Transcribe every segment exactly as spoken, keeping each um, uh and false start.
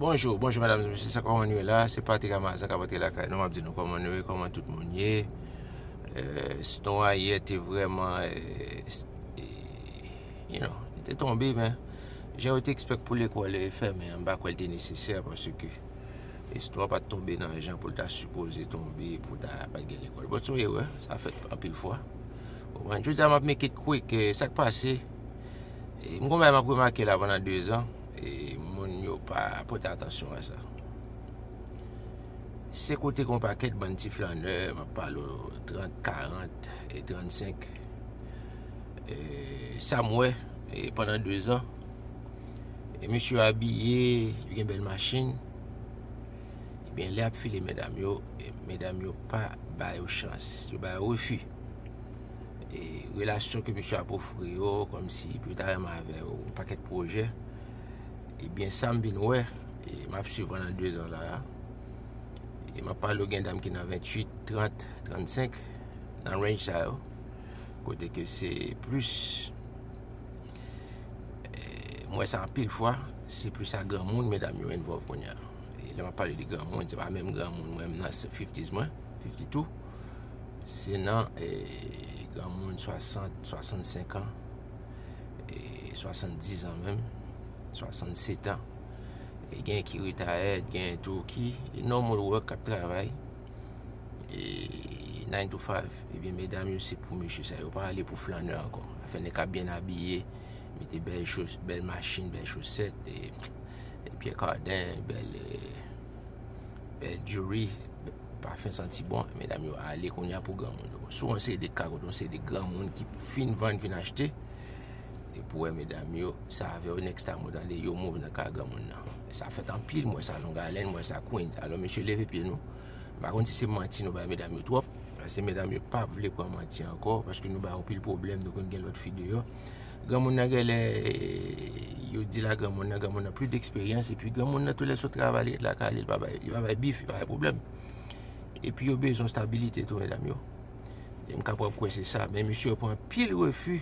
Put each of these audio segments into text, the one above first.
Bonjou, bonjou medam e mesye, sa kòman nou ye la? Se Patrick Amazan k ap antre lakay nou, m ap di nou kòman nou ye, kòman tout moun ye. Eh, siton ayè te vrèman, eh, s- eh, you know, li te tonbe, men jan yo te ekspèk pou lekòl fèmen an, m pa kwè l te nesesè, paske siton an pa t tonbe nan jan pou l ta sipoze tonbe, pou ta pa t gen lekòl. But se yon erè, sa fèt anpil fwa. Ou konprann? Jodi a m ap make it quick, eh, sa k pase? E m gon bagay m ap remake la pandan dezan, e moun yo pa pote atansyon a sa. Se kote gon pakèt bann ti flannè, m ap pale w trant, karant e trannsenk, e sa m wè, e pandan dezan, e mesye yo abiye, yo gen bèl machin. Ebyen, lè y ap file medam yo, e medam yo pa ba yo chans, yo ba yo refi. E relasyon ke mesye ap ofri yo, kòmsi pou yo ta renmen avè yo, yon pakèt pwojè. Ebyen, sa m vin wè, e m ap swiv pandan dezan la a. E m ap pale w gen dam ki nan venntuit, trant, trannsenk, nan range sa yo. Kote ke se plis, e, m wè sa anpil fwa, se plis a granmoun medam yo envolve kounye a. E lè m ap pale de granmoun, se pa menm granmoun mwen menm nan fifties mwen, fifty-two. Se nan, e, granmoun swasant, swasannsenk an, e, swasanndiz an menm, swasannset an. E gen ki retayè, gen tou ki, e, normal work k ap travay, e, nine to five. Ebyen, medam yo, se pou mesye sa yo, pa ale pou flannè ankò. Afè nèg k ap byen abiye, mete bèl chos-, bèl machin, bèl chosèt, e, e Pierre Cardin, bèl, e, bèl jewelry, pafen santi bon, medam yo ale kounye a pou granmoun yo. Sou yon seri de ka kote yon seri de granmoun ki fin vann, fin achte, e pou wè medam yo, sa avè yo next time ou tande yo move nan ka granmoun nan. Sa fèt anpil, m wè sa Long Island, m wè sa Queens. Alò, mesye, leve pye nou. M pa konn si se manti nou bay medam yo twòp, paske medam yo pa vle pran manti ankò, paske nou bay anpil pwoblèm, nou konn gen lòt fi deyò. Granmoun nan genlè, e, yo di la granmoun nan, granmoun nan plis deksperyans, epi granmoun nan tou lè sot travay, li ret lakay li, li pa bay, li pa bay bif, li pa bay pwoblèm. Epi yo bezwen stabilite tou, medam yo. E m kapab kwè se sa, men mesye yo pran anpil refi.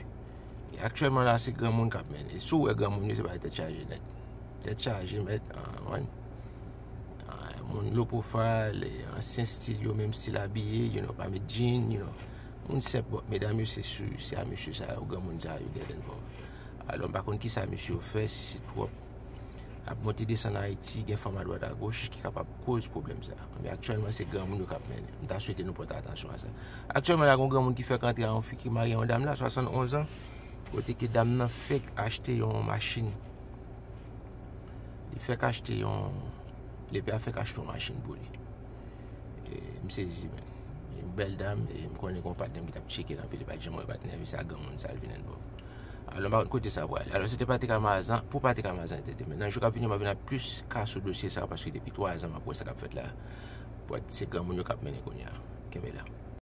E aktyèlman la, se granmoun k ap mennen. E si w wè granmoun yo, se pa tèt chaje nèt. Tèt chaje, mèt, ah, man. Ah, moun low profile, e ansyen stil yo, menm stil abiye, you know, pa met jean, you know. Moun senp, bon, medam yo, se sou, se a mesye sa yo, granmoun sa yo get involved. Alò, m pa konn kisa mesye yo fè, si se twòp ap monte desann Ayiti, gen fanm adwat agoch ki kapab koz pwoblèm sa. Men aktyèlman, se granmoun yo k ap mennen. M ta swete nou pote atansyon a sa. Aktyèlman, la, gon granmoun ki fèk antre a yon fi ki marye yon dam la, swasannonz an, kote ke dam nan fèk achte yon machin. Li fèk achte yon, lepe a fèk achte yon machin pou li. E, m sezi, men. Yon bèl dam, e m konnen gon patnè m ki t ap tcheke l anpil, li pa t janm wè patnè, epi sa granmoun sa l vin involve. Alò, m pa konn kote sa pral. Alò, se te Patrick Amazan, pou Patrick Amazan Entertainment. Nan jou k ap vini, m ap vin ak plis ka sou dosye sa, paske depi twa zan, m ap wè sa k ap fèt la. Pwèt se granmoun yo k ap mennen kounye a. Kenbe la.